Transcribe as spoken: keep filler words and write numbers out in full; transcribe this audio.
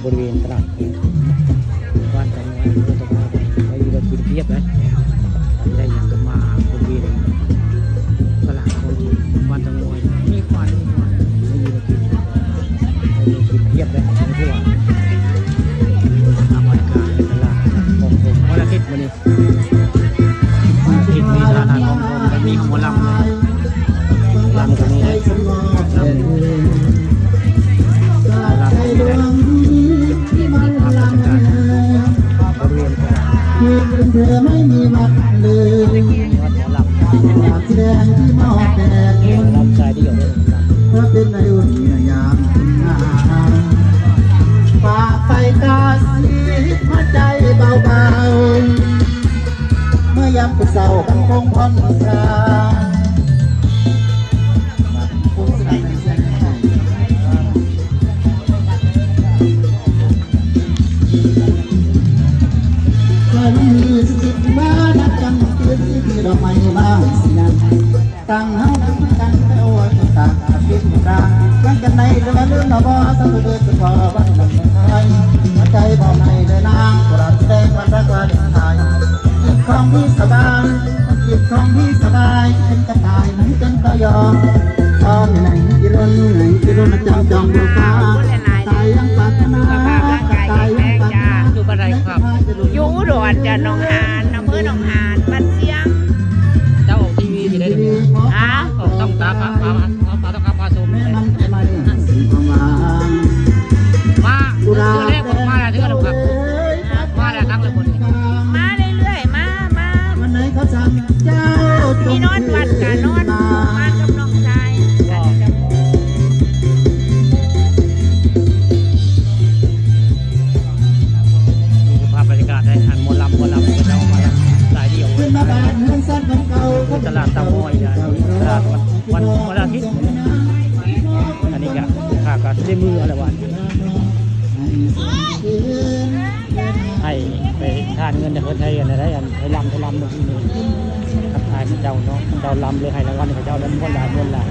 บริเวณตลาดของบ้านตะงอย บ้านตะงอย ก็อยู่ได้กินเพียบนะ ได้อย่างกันมาบริเวณตลาดของบ้านตะงอย มีควาย มีควาย ได้อยู่ได้กิน ได้อยู่กินเพียบเลย ไม่ทั่ว ตามบรรยากาศในตลาดของผมวันอาทิตย์วันนี้ วันอาทิตย์มีตลาดนัดของผม มีหมอลำ หมอลำก็มีนะ หมอลำก็มีนะ ภาพบรรยากาศบริเวณตลาด ที่เป็นเธอไม่มีวันลืม หมอลำ ความแสดงที่มอบแด่คุณ หมอลำชายเดี่ยวด้วย เพราะเป็นในอุ่นในยามงาม ฝากไปกาสีหัวใจเบาๆ เมื่อยามเป็นเศร้ากันคงผ่อนคลาย ก็มีสิทธิ์มาดับจังเกิดที่ดอกไม้บ้างสินั้น ตั้งเฮาคือกันแต่โอ้ยต่างอาทิตย์กลางมันกันในเดือนลืมนะบ่สักเดือนสิบ่วันนั้นไทยหัวใจบ่ในเดินนางกราบแดงวันรักวาเลนไทน์คิดของพี่สบายคิดของพี่สบายเป็นกระต่ายเหมือนกันก็ยอมตอนไหนกินรนไหนกินรนจำจองดูฟ้าตายยังปรารถนาตายยังปรารถนา อยู่บ้านใดครับ อยู่อุดรจ้ะ หนองหาน อำเภอหนองหาน บ้านเสียง เจ้าออกทีวีอยู่ได้เดี๋ยวนี้ ฮะ ออกต้องตาพาพาพาพาต้องพาพาชมเลย มาเทื่อแรกผมมาแล้วเทื่อหนึ่งครับ มาแล้วครั้งละคน มาเรื่อยๆ มา มา วันไหนเขาสั่งเจ้าจง มีนอนวัดกะนอน มากับน้องชาย นี่คือภาพบรรยากาศในหันหมอลำหมอลำก็จะเอามาลำสายเดี่ยว ขึ้นมาบ้านเมืองสันของเก่า ตลาดเตางอยนะตลาดวันวันวันอาทิตย์ อันนี้ก็ข้าก็ได้มืออะไรวะให้ไปทานเงินเดี๋ยวคนไทยกันนะได้อันไทยลำไทยลำเมื่อกี้นี้ทักทายพระเจ้าเนาะพระเจ้าลำเลยให้รางวัลให้พระเจ้าแล้วม้วนหลายม้วนหลาย